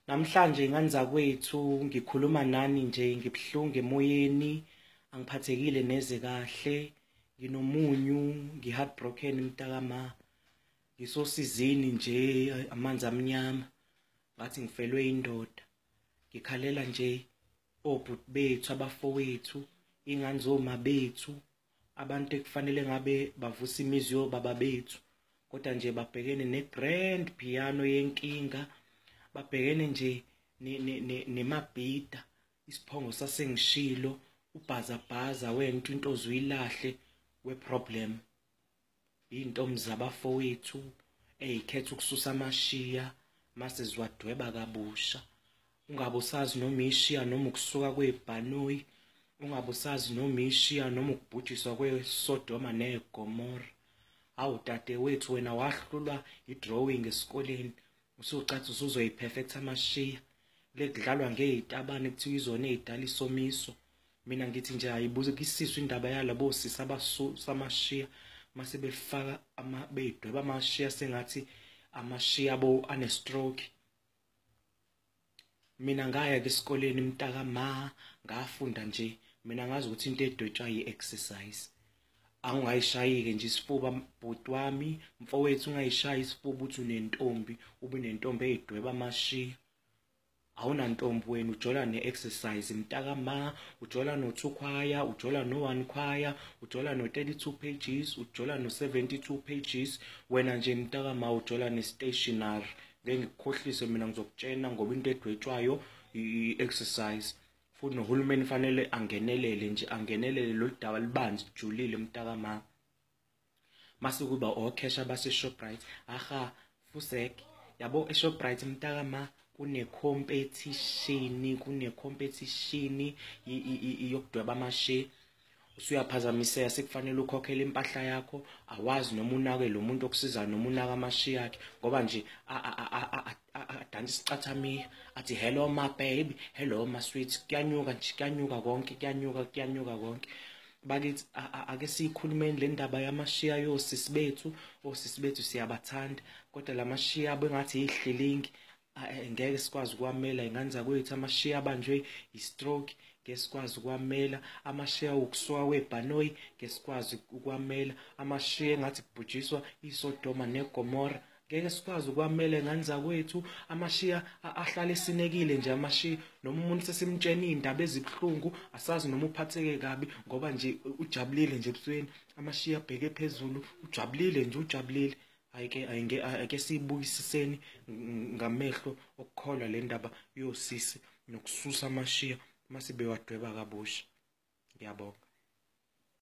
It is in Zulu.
Namhlanje ngane zakwethu ngikhuluma nani nje ngibuhlungu emoyeni, angiphathekile neze kahle, nginomunyu, ngi-heartbroken mntakama. Ngisosizini nje amanzi amnyama, ngathi ngifelwe indoda. Ngikhalela nje obhuti bethu, abafowethu, ingane zoma bethu, abantu ekufanele ngabe bavusa imizi yobaba bethu, kodwa nje babhekene ne-grand piano yenkinga, babhekene nje nemabhida, isiphongo sasengishilo, ubhazabhaza wento into ozuyilahle we-problem. Iy'ntombi zabafowethu ey'khetha ukususa amashiya mase ziwadweba kabusha. Ungabe usazi noma ishiya noma ukusuka kwebhanoyi, ungabe usazi noma ishiya noma ukubhujiswa kweSodoma neGomora. Hawu dadewethu, wena wahlulwa i-drawing esikoleni, usucathi usuzoyi-perfect amashiya. Le kudlalwa ngey'tabane kuthiwa izona ey'dala isomiso. Mina ngithi nje ayibukisiswe indaba yalabo sisi abasusa amashiya mase befaka beyidweba amashiya sengathi amashiya abo ane-stroke. Mina ngaya-ke esikoleni mntaka ma, ngafunda nje. Mina ngazi ukuthi into edwetshwa yi-exercise. Angingayishayi-ke nje isifuba bhuti wami, mfowethu, ungayishayi isifuba uthi unentombi, ube nentombi eyidweba amashiya. Awunantombi wena, ujola ne-exercise mntaka ma, ujola no-2 choir, ujola no-1 choir, ujola no-32 pages, ujola no-72 pages. Wena nje mntaka ma ujola ne-stationery. Ngeke ngikukhohlise mina, ngizokutshena ngoba into edwetshwayo i-exercise. Futhi nohulumeni fanele angenelele nje, angenelele lolu daba lubanzi lujulile mntaka ma. Mase kuba okhesha base-Shoprite, aha fusek yabo e-Shoprite mntaka ma kune-competition, kune-competition yokudweba amashiya. Usuyaphazamiseka, sekufanele ukhokhele impahla yakho, awazi noma unake lo muntu okusizayo noma unake amashiya akhe, ngoba nje adansa isicathamiya athi hello my baby, hello my sweet. Kuyanyuka nje, kuyanyuka konke, kuyanyuka, kuyanyuka konke. Bakithi ake siyikhulumeni le ndaba yamashiya yosisi bethu. Osisi bethu siyabathanda, kodwa la mashiya abo engathi yihlilingi, ngeke sikwazi ukwamela. Ingane zakwethu, amashiya abanjwe i-stroke ngeke sikwazi ukwamela, amashiya ukusuka kwebhanoyi ngeke sikwazi ukwamela, amashiya engathi kubhujiswa iSodoma neGomora ngeke sikwazi ukwamela. Ingane zakwethu, amashiya ahlale esinekile nje amashiya, noma umuntu sesimtshena iy'ndaba ezibuhlungu asazi noma uphatheke kabi ngoba nje ujabulile nje ebusweni, amashiya abheke phezulu, ujabulile nje, ujabulile. Hhayi-ke ake siyibukisiseni ngamehlo okukholwa le ndaba yosisi nokususa amashiya mase bewadweba kabusha. Ngiyabonga.